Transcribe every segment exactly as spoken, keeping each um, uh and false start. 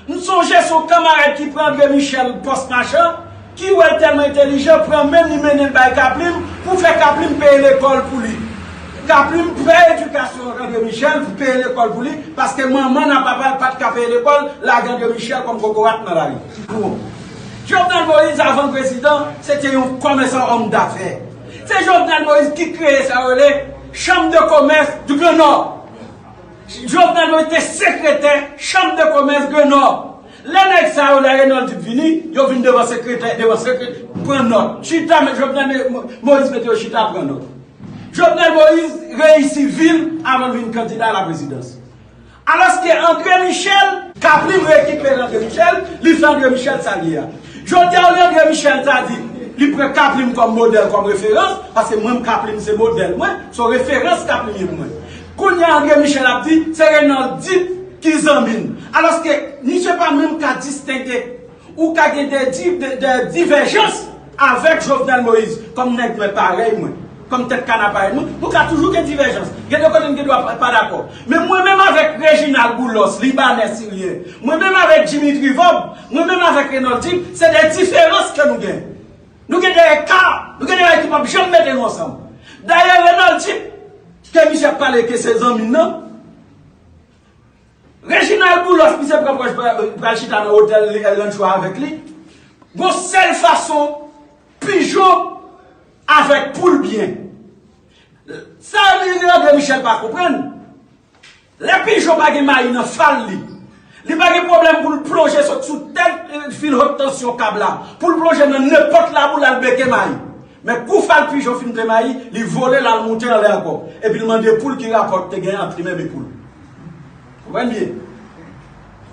M sonje se yon kanmarad ki pran André Michel pòs machan, ki wè l tèlman entèlijan, pran men l, li mennen l bay Kaplim pou fè Kaplim peye lekòl pou li. Kaplim pran edikasyon André Michel, peye lekòl pou li, paske manman n ak papa l pa t ka peye lekòl, lage André Michel kòm kokorat nan lari. Bon. Jovenel Moïse, avan l prezidan, se te yon kòmèsan, òm dafè. Se Jovenel Moïse ki kreye sa yo rele Chambre de Commerce du Grand Nord. Jovenel Moïse te sekretè Chambre de Commerce Grand Nord. Lè nèg sa yo, lè Renold Duc vini, yo vin devan sekretè, devan sekretè, pran nòt. Chita, Jovenel Moïse mete yo chita, pran nòt. Jovenel Moïse reyisi vi l avan l vin kandida a la prezidans. Alòske André Michel, Kaplim rekipere André Michel, li fè André Michel sa l ye a. Jodi a, olye André Michel ta di, li pran Kaplim kòm modèl, kòm referans, paske mwen, Kaplim se modèl mwen, se yon referans Kaplim ye pou mwen. Kounye a, André Michel ap di, se Renold Duc ki zanmi l. Alòske, misye pa menm ka distenge. Ou ka gen de, di- de, de divèjans avèk Jovenel Moïse, kòm nèg mwen parèy mwen, kòm tèt kana parèy mwen, nou ka toujou gen divèjans. Gen de kote n gen dwa pa, pa dakò. Men mwen menm avèk Reginald Boulos, libanè siryen, mwen menm avèk Dimitri Vorbe, mwen menm avèk Renold Duc, se de diferans ke nou gen. Nou gen de eka, nou gen de bagay ki p ap janm mete nou ansanm. Dayè, Renold Duc, ke misye ap pale ke se zanmi l nan, Reginald Boulos, misye pran pwòch pral, pral chita nan otèl li, El Rancho avèk li. Gon sèl fason, pijon avèk poul byen. Sa André Michel pa konprann. Lè pijon pa gen mayi nan fal li, li pa gen pwoblèm pou l plonje sot sou tèt, eh, fil haute tension kab la, pou l plonje nan nenpòt labou l al beke mayi. Men kou fal pijon fin ple mayi, li vole l al moute anlè ankò. Epi l mande poul ki rapò k te gen ant li menm e poul. Konprann byen.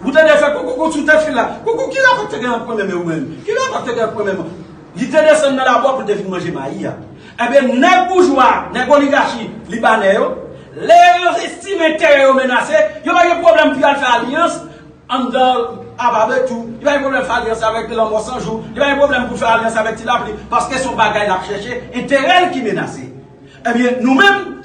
Ou tande fè koukoukou sou tèt fil la. Koukou, ki rapò k te gen ant mwen menm e ou menm? Ki rapò k te gen ant mwen menm? Li te desann nan labou pou l te vin manje mayi a. Ebyen, nèg boujwa, nèg oligachi libanè yo, lè yo estime enterè yo menase, yo pa gen pwoblèm pou y al fè alyans anndan Ababetou, li pa gen pwoblèm fè alyans avèk Lanmò San Jou, li pa gen pwoblèm pou fè alyans avèk Ti Lapli, paske se yon bagay l ap chèche, enterè l ki menase. Ebyen, nou menm,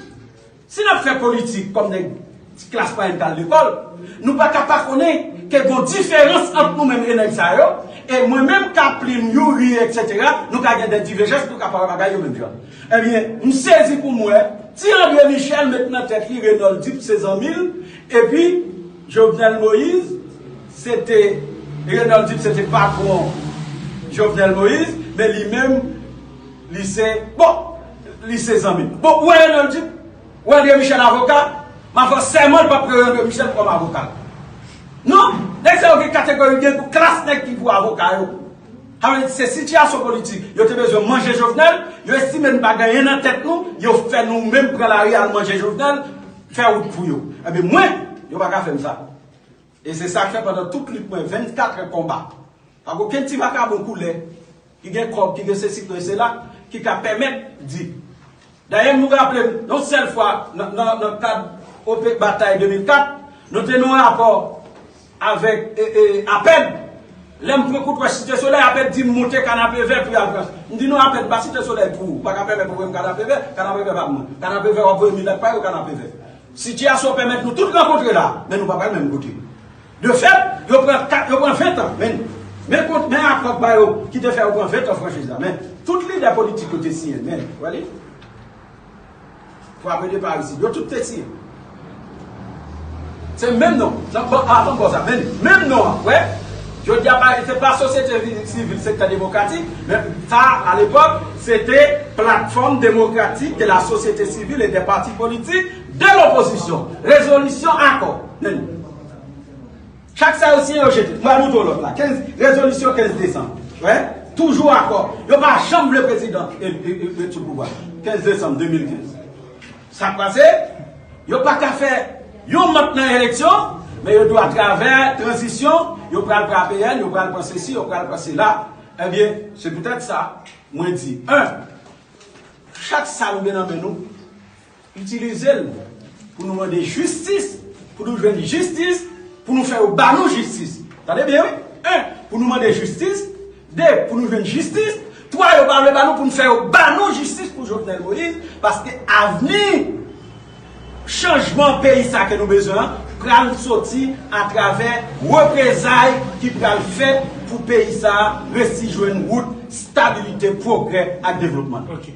si n ap fè politik kòm nèg ti klas mwayèn k al lekòl, nou pa ka pa konnen ke gon diferans ant nou menm e nèg sa yo, e mwen menm, Kaplim, Youri, etsetera, nou ka gen de divèjans, nou ka pa wè bagay yo menm jan. Ebyen, m sezi pou m wè, ti André Michel met nan tèt li Renold Duc se zanmi l, epi Jovenel Moïse, se te, Renold Duc se te patwon Jovenel Moïse, men li menm, li se, bon, li se zanmi l. Bon, ou wè Renold Duc, ou wè André Michel avoka, m a fè w sèman l p ap pran André Michel kòm avoka. Non, nèg sa yo gen kategori, gen klas nèg ki pou avoka yo. Sa vle di se sitiyasyon politik. Yo te bezwen manje Jovenel, yo estime n pa gen anyen nan tèt nou, yo fè nou menm pran lari al manje Jovenel, fè wout pou yo. Ebyen mwen, yo pa ka fè m sa. E se sa k fè pandan tout lit mwen, vennkat è konba, pa gen okenn ti vakabon koulè ki gen kòb, ki gen sesi, sela, ki ka pèmèt di. Dayè, nou raple n, yon sèl fwa, nan, nan, nan kad ope-, batay de mil kat, nou te nan yon rapò avèk, e, e, APED. Lè m pran kout wè Site Solèy, APED di m monte Kanapevè pou y al Frans. M di non, APED, m pa Site Solèy pou ou. Ou pa ka pèmèt ou voye m Kanapevè, Kanapevè pa pou mwen. Kanapevè, w ap voye milèt pa yo Kanapevè. Sitiyasyon pèmèt nou tout rankontre la, men nou pa pral menm kote. De fèt, yo pran kat, yo pran ven tan. Men, men kont, men akò k ba yo, ki te fè yo pran ven tan franchiz la. Men, tout lidè politik yo te siyen, men, w wè li? Frape de pa isit, yo tout te siyen. Se menm non. Nan, bon, avan bò sa, men, menm non an, wè. Jodi a, pa, se pa sosyete vi-, sivil, sektè demokratik, men sa, alepòk, se te Plateforme Démocratique de la Société Civile et des Partis Politiques de l'Opposition. Rezolisyon akò. Men, chak sa yo siyen, yo jete. Mwen, nou tou lòt la. Kenz, rezolisyon kenz desanm. Wè? Toujou akò. Yo pa janm vle prezidan e, e, e, e sou pouvwa. Kenz desanm de mil kenz. Sa k pase? Yo pa ka fè yon mant nan eleksyon, men yo dwe atravè tranzisyon, yo pral pran A P N, yo pral pran sesi, yo pral pran sela. Ebyen, se poutèt sa, mwen di, en, chak sa nou gen nan men nou, itilize l pou nou mande jistis, pou nou jwenn jistis, pou nou fè yo ba nou jistis. Tande byen, wi. En, pou nou mande jistis. De, pou nou jwenn jistis. Twa, yo pa vle ba nou pou nou fè yo ba nou jistis pou Jovenel Moïse, paske avni Chanjman peyi sa ke nou bezwen an pral soti atravè reprezay ki pral fèt pou peyi sa resi jwenn wout stabilite, pwogrè ak devlopman. Ok.